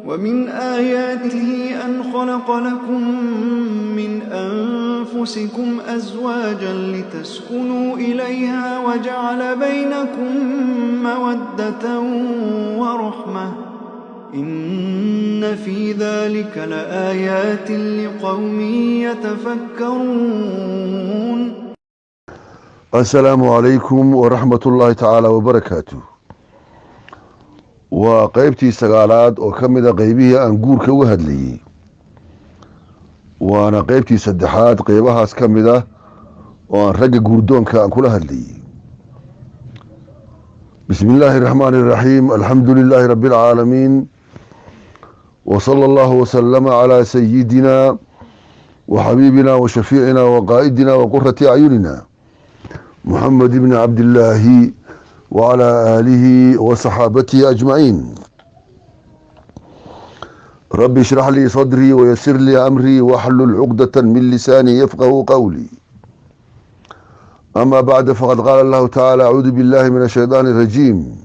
ومن آياته أن خلق لكم من أنفسكم أزواجا لتسكنوا إليها وجعل بينكم مودة ورحمة إن في ذلك لآيات لقوم يتفكرون. Asalaamu calaykum waraxmat ullaahi tacaala wabarakaatu. Waa qeybtii sagaalaad oo ka mid a qeybihii aan guurka uga hadlayey, waana qeybtii saddexaad qeybahaas ka mid ah oo aan ragga guurdoonka aan kula hadlayey. Bismi illaahi araxmaani iraxiim. Alxamdu lilaahi rabbi alcaalamiin, wa sala allahu wasalama calaa sayidina wa xabiibina wa shafiicina wa qaa'idina wa qurati acyunina muxamed bni cabdillaahi wacalaa aalihi wa saxaabatihi ajmaciin. Rabbi ishrax lii sadrii wayasir lii amrii waxlul cuqdata min lisaanii yafqahu qowlii. Ama bacd, faqad qaala allahu tacaala: acuudu billahi min ashaydaani arajiim.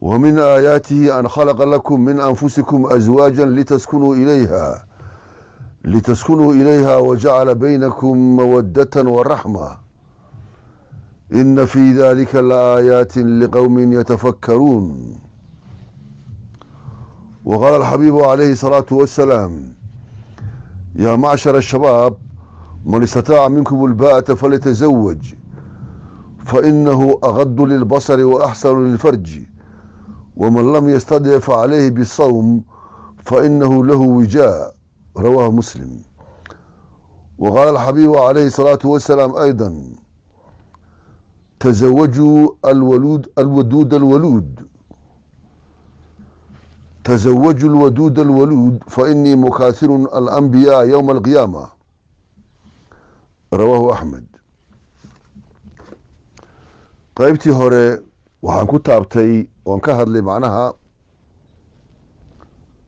Wamin aayaatihi an khalaqa lakum min anfusikum azwaaja litaskunuu ilayha wajacala baynakum mawadata waraxma ina fi dalika laaayaatin liqowmi yatafakkaruun. Waqaala alxabiibu calayhi الsalaatu wassalaam: yaa macshar ashabaab, man istataaca minkum ulbaa'ata falyatazawaj, fainahu agadu lilbasari waaxsanu lilfarji, waman lam yastadic facalayhi bisawm, fainahu lahu wijaa. Rawaahu Muslim. Waqaala alxabiibu calayhi الsalaatu wassalaam ayda: tazawajuu alwaluud alwaduud alwaluud, tazawaju lwaduud alwaluud, fainii mukaahirun alambiyaa yowma alqiyaama. Rawaahu Axmed. Qaybtii hore waxaan ku taabtay oon ka hadlay, macnaha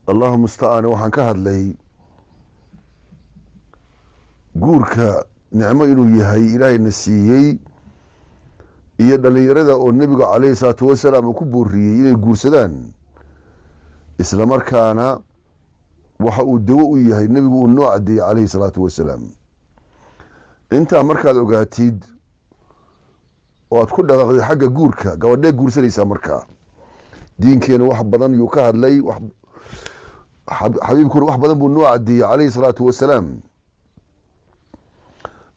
Allahu mustacaan, waxaan ka hadlay guurka nicmo inuu yahay Ilaahayna siiyey, iyo dhalinyarada oo Nebigu calayhi salaatu wasalaam uu ku booriyey inay guursadaan, isla markaana waxa uu dawo u yahay Nebigu uu noo cadeeyey calayhi salaatu wasalaam. Intaa markaad ogaatid oo aad ku dhaqaaqday xagga guurka, gabadhee guursanaysaa? Markaa diinkeena wax badan yuu ka hadlay, xabiibkuna wax badan buu noo cadeeyey calayhi salaatu wasalaam.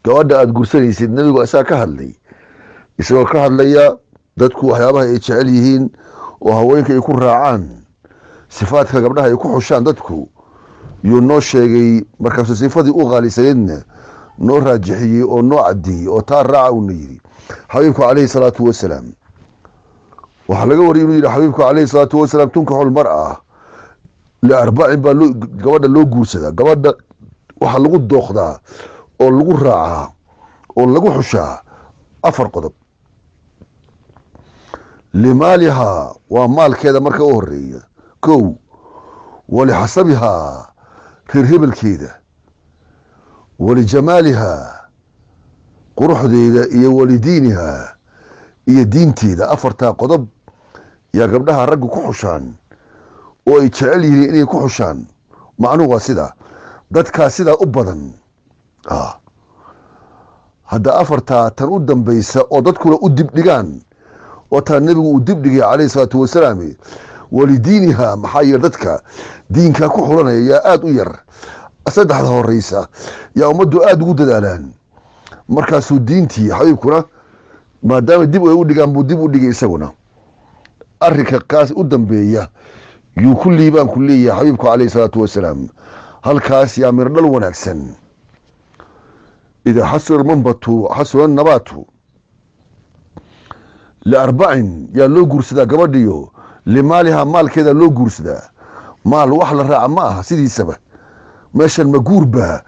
Gabadha aada guursanaysid Nebigu isaga ka hadlay, isagoo ka hadlaya dadku waxyaabaha ay jecel yihiin oo haweenka ay ku raacaan, sifaadka gabdhaha ay ku xushaan dadku yuu noo sheegay. Markaasuu sifadii u qaalisaneedna noo raajixiyey oo noo cadeeyey oo taa raaca uuna yidhi xabiibku calayhi salaatu wasalaam. Waxaa laga wariyay inuu yidhi xabiibku calayhi salaatu wasalaam: tunkaxu lmar'a liarbacin baa gabadha loo guursadaa. Gabadha waxaa lagu dooqdaa oo lagu raacaa oo lagu xushaa afar qodob: limaalihaa, waa maalkeeda marka u horeeya kow, walixasabihaa, reer hebelkeeda, walijamaalihaa, quruxdeeda, iyo walidiinihaa, iyo diinteeda. Afartaa qodob yaa gabdhaha raggu ku xushaan oo ay jecel yihiin inay ku xushaan. Macnuhu waa sidaa, dadkaa sidaa u badan. Hadda afartaa tan u dambaysa oo dadkuna u dibdhigaan oo taa Nebigu uu dibdhigay calayhi salaatu wasalaam, walidiiniha, maxaa yeele dadka diinkaa ku xulanaya yaa aada u yar. Saddexda horeysa yaa ummaddu aada ugu dadaalaan. Markaasuu diintii xabiibkuna, maadaama dib ay u dhigaan, buu dib u dhigay isaguna. Arrinka kaas u dambeeya yuu ku liibaan ku leeyahay xabiibku calayhi salaatu wasalaam. Halkaas yaa mirdhal wanaagsan. Idaa xasuna almanbatu xasuna nabaatu. Liarbacin yaa loo guursadaa gabadhiyo: limaaliha, maalkeeda loo guursadaa. Maal wax la raaca ma aha sidiisaba. Meeshan ma guurbaa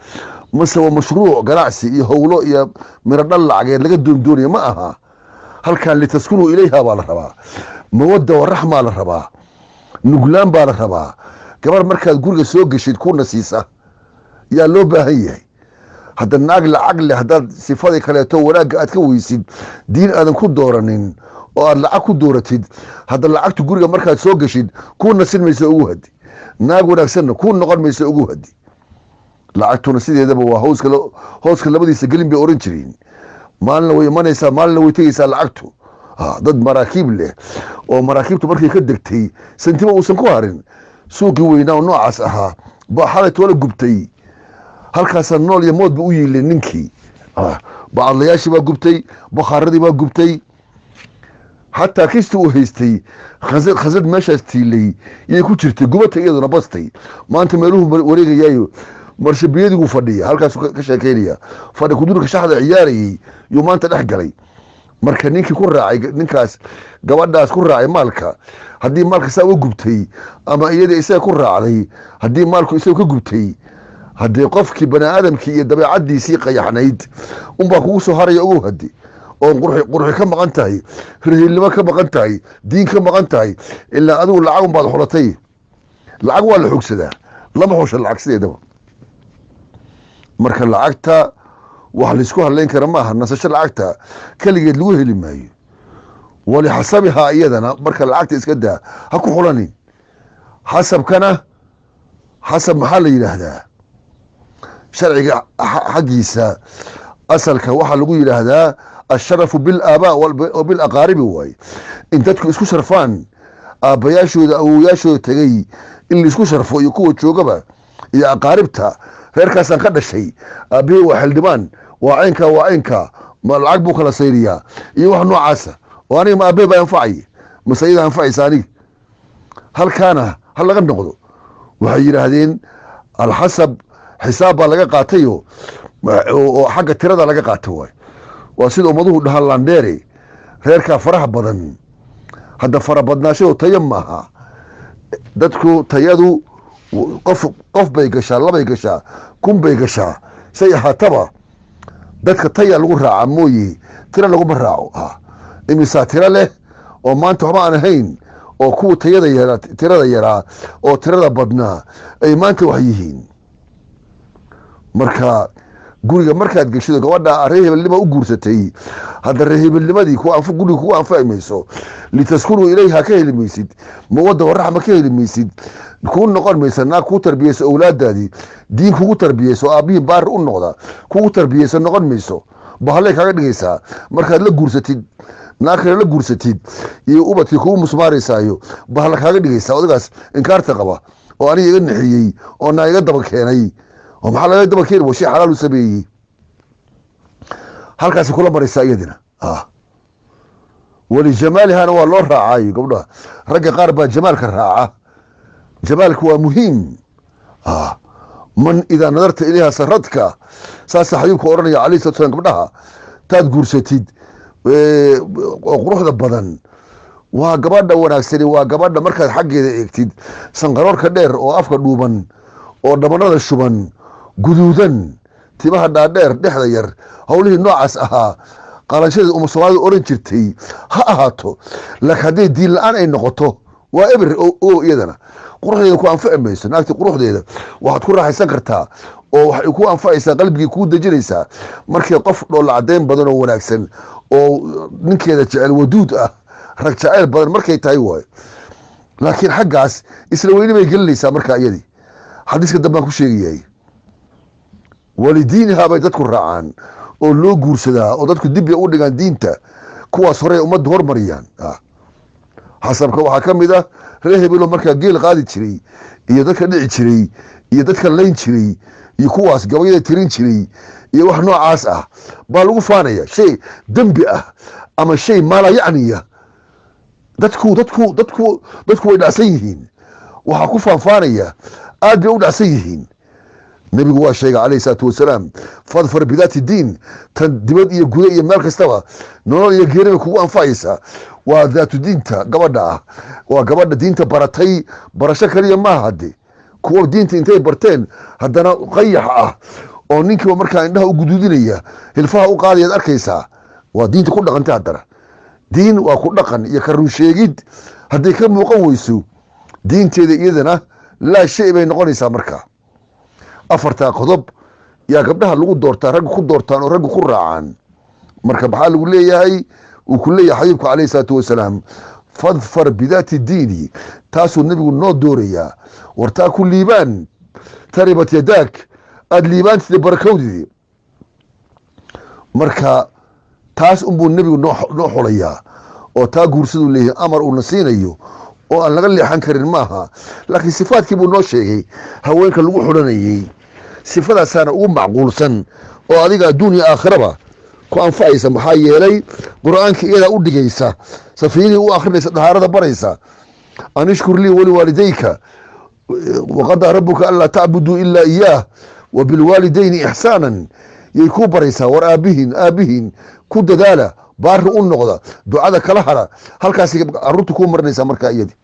mase waa mashruuc ganacsi iyo howlo iyo mirodhal lacageed laga doondoonaya? Ma aha. Halkan litaskunuu ilayha baa la rabaa, mawadda wa raxmaa la rabaa, nuglaan baa la rabaa. Gabar markaad guriga soo geshid ku nasiisa yaa loo baahan yahay. Hadda naag lacag leh haddaad sifadii kaleeto wanaagga aad ka weysid, diin aadan ku dooranin. Oo aad lacag ku dooratid, hadda lacagtu guriga markaad soo geshid kuu nasin mayso, ugu hadi. Naag wanaagsanna kuu noqon mayso, ugu hadi. Lacagtuna sideedaba waa howska, hooska labadiisa gelin bay oran jireen. Maalina way imanaysaa, maalina way tegeysaa lacagtu. Dad maraakiib leh oo maraakiibtu markay ka degtay santimo uusan ku harin, suuqii weynaa oo noocaas ahaa baa xalay toola gubtay. Halkaasaa nool iyo mood ba u yiilay ninkii. Bacadlayaashii baa gubtay, bakhaaradii baa gubtay, xataa kistii uu haystay khasad meeshaas tiilay yay ku jirtay, gubata iyaduna bastay. Maanta meeluhu wareegayaayo marshabiyadigu fadhiya, halkaasuu ka sheekeynaya. Fadhi kudurka shaxda ciyaarayay yuu maanta dhex galay. Marka ninkii ku raacay ninkaas, gabadhaas ku raacay maalka, haddii maalka saa uga gubtay, ama iyadii isaga ku raacday haddii maalku isaga ka gubtay, haddii qofkii bani aadamkii iyo dabeecadiisii qayaxnayd unbaa kugu soo haraya, ogow. Hadi oon qurxi ka maqan tahay, rahiilnimo ka maqan tahay, diin ka maqan tahay, ilaa adigu lacag unbaad xulatay. Lacag waa la xogsadaa, lama xusha lacag sideedaba. Marka lacagta wax laysku hadlayn kara maaha, nasasho lacagta keligeed lagu heli maayo. Walixasabihaa iyadana marka lacagta iska daa, ha ku xulanin. Xasabkana, xasab maxaa la yidhaahdaa? Sharciga xaggiisa asalka waxaa lagu yidhaahdaa asharafu bilaabaa wa bilaqaaribi waaye, in dadku isku sharfaan aabbayaashooda, awowayaashooda tegey in laisku sharfo iyo kuwa joogaba iyo aqaaribta. Reerkaasaan ka dhashay, aabbihii waa xildhibaan, waa caynka, waa caynka, ma lacag buu kala sayriyaa iyo wax noocaasa. Oo aniga ma aabbahe baa anfacay mase iyada anfacaysa aniga? Halkaana ha laga noqdo. Waxay yidhaahdeen alxasab xisaab baa laga qaatayo oo xagga tirada laga qaata waay. Waa sida ummaduhu dhahaan landheere, reerkaa faraha badan. Hadda farabadnaashadu tayo maaha. Dadku tayadu qof qof bay gashaa, labay gashaa, 1000 bay gashaa, say ahaataba dadka taya lagu raaca mooye, tira laguma raaco. Imisaa tiro leh oo maanta waxba aan ahayn, oo kuwa tayada yaraa, tirada yaraa oo tirada badnaa ay maanta wax yihiin? Marka guriga markaad geshido gabadha reer hebelnima u guursatay, hadda reer hebelnimadii guriga kugu anfaci mayso. Litaskunuu ilayha ka heli maysid, mawadda waraxma ka heli maysid, kuu noqon maysa naag kuu tarbiyeyso owlaadaadii, diin kugu tarbiyeyso, aabbihii baar u noqda kugu tarbiyeyso noqon mayso. Bahallay kaaga dhigaysaa markaad la guursatid. Naag kale la guursatid iyo ubadkii kugu musmaaraysaayo, bahalla kaaga dhigaysaa. Odagaas inkaarta qaba oo aniga iga nixiyey oo naa iga daba keenay, oo maxaa laga daba keeni? Waa shay xalaal u sameeyey. Halkaasi kula maraysaa iyadina. Walijamaalihana waa loo raacaayo gabdhaha. Ragga qaar baa jamaalka raaca. Jamaalka waa muhiim. Man idaa nadarta ilayha saradka, saasa xabiibka odhanaya alayhi salatu salam. Gabdhaha taad guursatid oo quruxda badan waa gabadha wanaagsani, waa gabadha markaad xaggeeda eegtid sanqaroorka dheer oo afka dhuuban oo dhabanada shuban guduudan, timaha dhaadheer, dhexda yar, howlihii noocaas ahaa, qalanshadii uma Soomaalida oran jirtay ha ahaato. Laakiin hadday diin la-aan ay noqoto waa eber o iyadana quruxdeeda ku anfaci mayso. Naagti quruxdeeda waxaad ku raaxaysan kartaa oo waxay ku anfacaysaa, qalbigii kuu dejinaysaa markay qof dhoolla caddayn badan oo wanaagsan oo ninkeeda jecel, waduud ah, rag jacayl badan markay tahay waayo. Laakiin xaggaas isla weyni bay gelinaysaa. Markaa iyadii xadiiska dambaan ku sheegayay, walidiinihaa bay dadku raacaan oo loo guursadaa oo dadku dib bay u dhigaan diinta. Kuwaas horey ummadda hormariyaan. Xasabka waxaa ka mid ah reer hebelo markaa geel qaadi jiray iyo dadka dhici jiray iyo dadka layn jiray iyo kuwaas gabayada tirin jiray iyo wax noocaas ah baa lagu faanaya, shay dembi ah ama shay maala yacniya. Dadku way dhacsan yihiin. Waxaa ku faanfaanaya aad bay u dhacsan yihiin. Nebigu waa sheegay calayhi salaatu wasalaam: fadfar bidaati diin. Tan dibad iyo guda iyo meel kastaba, nolol iyo geeri bay kugu anfacaysaa, waa daatu diinta gabadha ah, waa gabadha diinta baratay. Barasho kaliya maaha. Hadde kuwa diinta intay barteen haddana qayax ah oo ninkiiba markaa indhaha u guduudinaya, hilfaha u qaadayaad arkaysaa. Waa diinta ku dhaqantay. Haddana diin waa ku dhaqan iyo ka run sheegid. Hadday ka muuqan weyso diinteeda, iyadana laa shay bay noqonaysaa. Markaa afartaa qodob yaa gabdhaha lagu doortaa, ragga ku doortaan oo ragga ku raacaan. Marka maxaa lagu leeyahay? Uu ku leeyahay xabiibku calayhi salaatu wasalaam, fadfar bidaati diini. Taasuu nebigu noo doorayaa. Wartaa ku liibaan, taribat yadaak, aada liibaantida, barakowdidi. Marka taas unbuu nebigu noo xulayaa oo taa guursaduu leeyahay. Amar uuna siinayo oo aan laga leexan karin maaha, laakiin sifaadkii buu noo sheegay haweenka lagu xulanayey. Sifadaasaana ugu macquulsan oo adiga adduun iyo aakhiraba ku anfacaysa, maxaa yeelay Qur-aanka iyadaa u dhigaysa, safiinihii u akhrinaysa, dahaarada baraysa, an ishkur lii waliwaalidayka, waqadaa rabuka anlaa tacbuduu ilaa iyaah wa bilwaalidayni ixsaanan, yay kuu baraysaa. War aabihiin, aabihiin ku dadaala, baari u noqda, ducada kala hara. Halkaas caruurta kuu marinaysaa. Markaa iyadi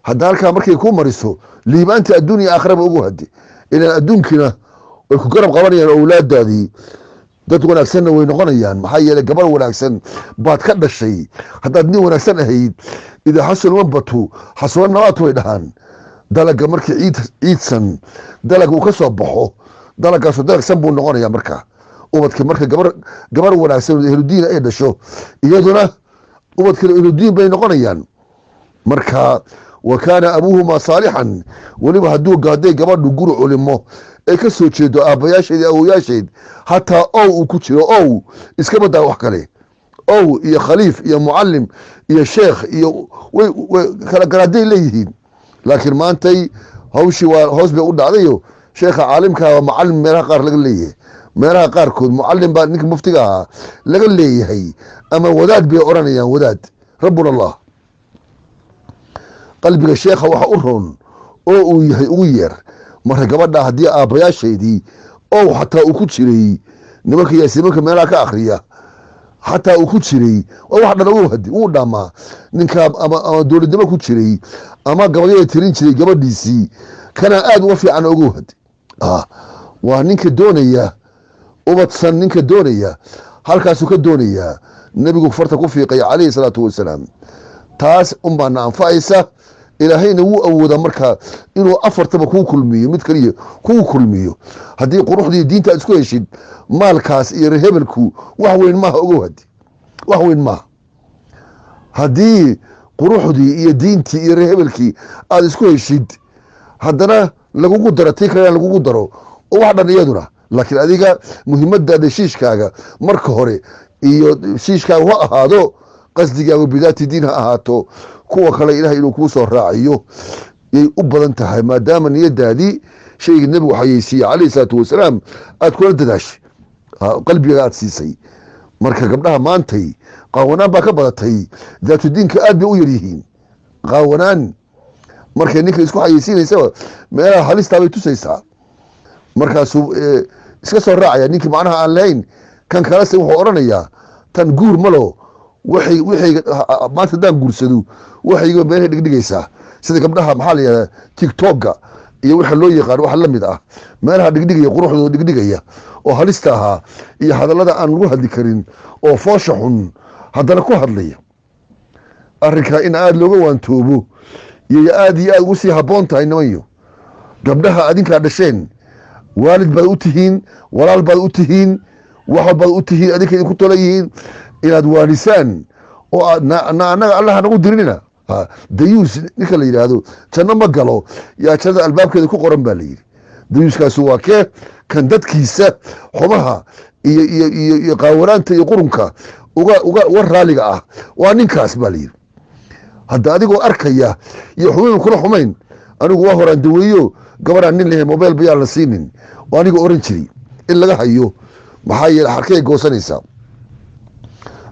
hadda halkaa markay kuu mariso, liibaanta adduun iyo aakhiraba ugu hadi, ilaan adduunkiina way ku garab qabanayaan, owlaadaadii dad wanaagsanna way noqonayaan, maxaa yeelay gabar wanaagsan baad ka dhashay. Haddaad nin wanaagsan ahayd, idaa xasul manbatu xasula nabaatu bay dhahaan. Dalaga markii ciid ciidsan dalag uu ka soo baxo, dalagaasu dalag san buu noqonaya. Marka ubadka marka gabar wanaagsan oo ehludiin ay dhasho, iyaduna ubadkana ehludiin bay noqonayaan. Marka wa kaana abuuhumaa saalixan. Weliba hadduu hadday gabadhu guri culimo ay ka soo jeedo, aabbayaasheed iyo awoyaasheed, hataa ow uu ku jiro, ow iska badaa wax kale, ow iyo khaliif iyo mucalim iyo sheekh iyo way kala garaaday leeyihiin. Laakiin maantay hawshii waa hoos bay u dhacdayo. Sheekha caalimka waa mucalim meelaha qaar laga leeyahay, meelaha qaarkood mucalim baa ninka muftiga ahaa laga leeyahay, ama wadaad bay odhanayaan, wadaad. Rabbuna Allah, qalbiga sheekha waxa u roon oo uu yahay ugu yeer. Marka gabadha haddii aabbayaasheedii ow xataa uu ku jiray, nimanka yaasiimanka meelaha ka akhriya xataa uu ku jiray, waa wax dhan ugu hadi wuu dhaamaa ninka ama dowladnimo ku jiray ama gabayada tirin jiray gabadhiisii. Kana aada uga fiican ugu hadi. Waa ninka doonaya ubadsan, ninka doonaya halkaasuu ka doonayaa. Nebigu farta ku fiiqay calayhi salaatu wasalaam. Taas unbaana anfacaysa. Ilaahayna wuu awoodaa markaa inuu afartaba kuu kulmiyo, mid kaliya kuu kulmiyo. Haddii quruxdii diinta aad isku heshid, maalkaas iyo reer hebelku wax weyn maaha. Ogow, hadi wax weyn maaha. Haddii quruxdii iyo diintii iyo reer hebelkii aada isku heshid, haddana lagugu daro tii kalena lagugu daro oo wax dhan iyaduna. Laakiin adiga muhiimadaada shiishkaaga marka hore iyo shiishkaaga ha ahaado, qasdigaagu bidaati diin ha ahaato. Kuwa kale Ilahay inuu kuu soo raaciyo yay u badan tahay, maadaama niyadaadii shaygii nebigu xayeysiiyey calayhi salaatu wasalaam aad kula dadaashay, qalbiga aad siisay. Marka gabdhaha maantay qaawanaan baa ka badatay. Daatu diinka aad bay u yaryihiin. Qaawanaan markay ninka isku xayeysiinaysaba, meelaha halistaa bay tusaysaa. Markaasuu iska soo raacaya ninkii macnaha aan lahayn. Kan kalese wuxuu odhanayaa, tan guur malo, waxay maanta haddaan guursado waxayga meelahay dhigdhigaysaa, sida gabdhaha maxaa la yihahdaa TikToka iyo waxa loo yaqaan waxa la mid ah, meelaha dhigdhigaya, quruxdooda dhigdhigaya oo halista ahaa, iyo hadallada aan lagu hadli karin oo foosha xun haddana ku hadlaya. Arrinkaa in aada looga waantoobo iyo aada iyo aada ugu sii habboon tahay. Nimanyo, gabdhaha adinkaa dhasheen, waalid baad u tihiin, walaal baad u tihiin, wax walbaad u tihiin, adinka idinku tola yihiin inaad waanisaan oo aad annaga Allah nagu dirinina. Dayuus ninka la yidhaahdo janno ma galo, yaa jannada albaabkeeda ku qoran baa la yidhi. Dayuuskaasu waa kee? Kan dadkiisa xumaha iyo qaawanaanta iyo qurunka uga raaliga ah waa ninkaas baa la yidhi. Hadda adigoo arkaya iyo xumayn kula xumayn, anigu waa horaan daweeyo, gabaraan nin lahayn mobile bayaan la siinin oo aniga oran jiray in laga hayo, maxaa yeele xarkay goosanaysaa.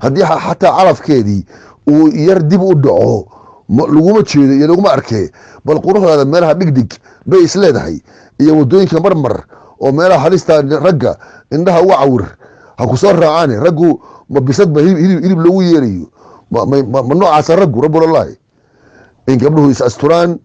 Haddii xataa calafkeedii uu yar dib u dhaco, laguma jeedo iyo laguma arkee. Bal quruxdaada meelaha dhigdhig bay isleedahay iyo wadooyinka marmar oo meelaha halista ragga indhaha uga cawir, ha ku soo raacaane. Raggu ma bisad ba hilib loogu yeerayo? Ma noocaasa raggu? Rabbulallahi, in gabdhuhu is asturaan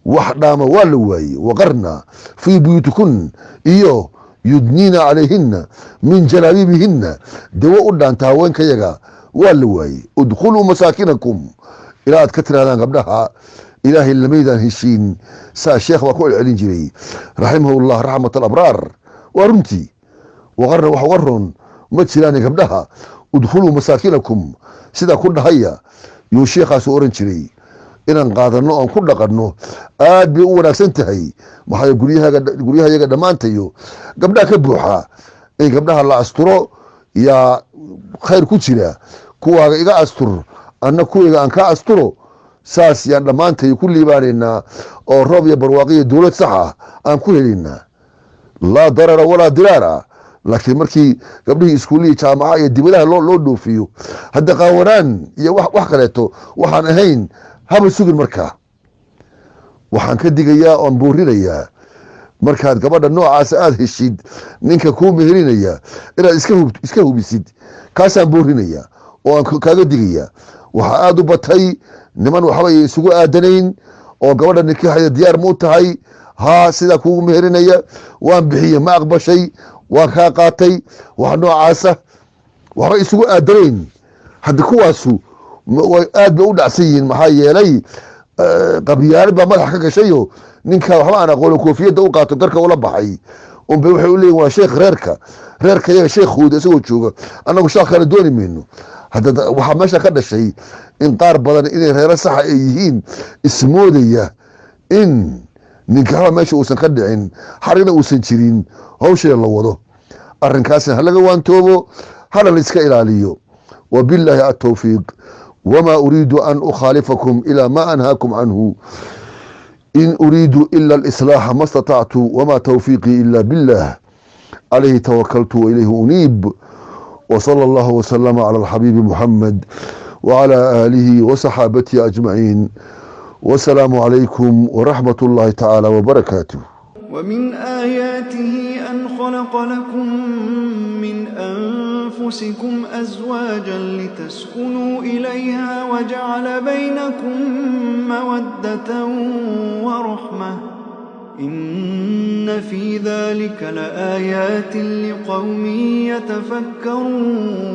wax dhaama waa la waayey. Waqarna fii buyuutikun iyo yudniina calayhina min jalaabiibihina, dawo u dhaanta haweenkayaga waa la waayey. Udkhuluu masaakinakum ilaa aad ka tirahdaan gabdhaha Ilaahay lamaydaan heshiin. Saa sheekh baa ku celcelin jiray, raximahullah raxmat alabraar. Waa runtii, waqarna wax uga roon ma jiraan gabdhaha. Udkhuluu masaakinakum, sidaa ku dhahaya yuu sheekhaasu oran jiray. Inaan qaadanno oon ku dhaqanno aad bay u wanaagsan tahay. Maxaa guryaha yaga dhammaantayo gabdhaha ka buuxa. In gabdhaha la asturo yaa khayr ku jira. Kuwaaga iga astur, anna kuwayga aan ka asturo, saas yaan dhammaantay ku liibaanaynaa oo roob iyo barwaaqiyo dowlad sax ah aan ku helaynaa, laa darara walaa diraara. Laakiin markii gabdhihii iskuullihii, jaamaca iyo dibadaha loo dhoofiyo, hadda qaawanaan iyo wax kaleeto waxaan ahayn haba sugin. Markaa waxaan ka digayaa oon buurinayaa, markaad gabadha noocaas aada heshid, ninka kuu meherinaya inaad iska hubisid. Kaasaan buurinayaa oo aan kaaga digayaa. Waxaa aada u batay niman waxba isugu aadanayn oo gabadha nikaaxaya diyaar ma u tahay? Haa, sidaa kuugu meherinaya, waan bixiye, ma aqbashay? Waan kaa qaatay. Wax noocaasa waxba isugu aadanayn. Hadda kuwaasu aad bay u dhacsan yihiin. Maxaa yeelay, qabyaalad baa madaxa ka gashayo. Ninka waxba aan aqoonin koofiyadda u qaato, garka ula baxay unbay waxay u leeyihin waa sheekh reerka, reerka yaga sheekhooda isagoo jooga annagu sheekh kale dooni mayno. Hadda waxaa meesha ka dhashay in qaar badan inay reero saxa ay yihiin ismoodaya, in ninkaxba meesha uusan ka dhicin, xarigna uusan jirin, hawshina la wado. Arrinkaasna ha laga waantoobo, hana la iska ilaaliyo. Wabilaahi atowfiiq. Wma uriidu an ukhaalifakum ilى ma anhaakum canhu. In uriidu ila alislaaxa ma اstatactu, wma tawfiiqii ila billah, calayhi tawakaltu wailayhi uniib. Wslى اllah wslama clى alxabiibi muxamed wclى aalihi wasaxaabatihi ajmaciin. Wasalaamu calaykum waraxmat اllahi tacaala wbarakaatuh. ومن آياته أن خلق لكم من أنفسكم أزواجا لتسكنوا إليها وجعل بينكم مودة ورحمة، إن في ذلك لآيات لقوم يتفكرون.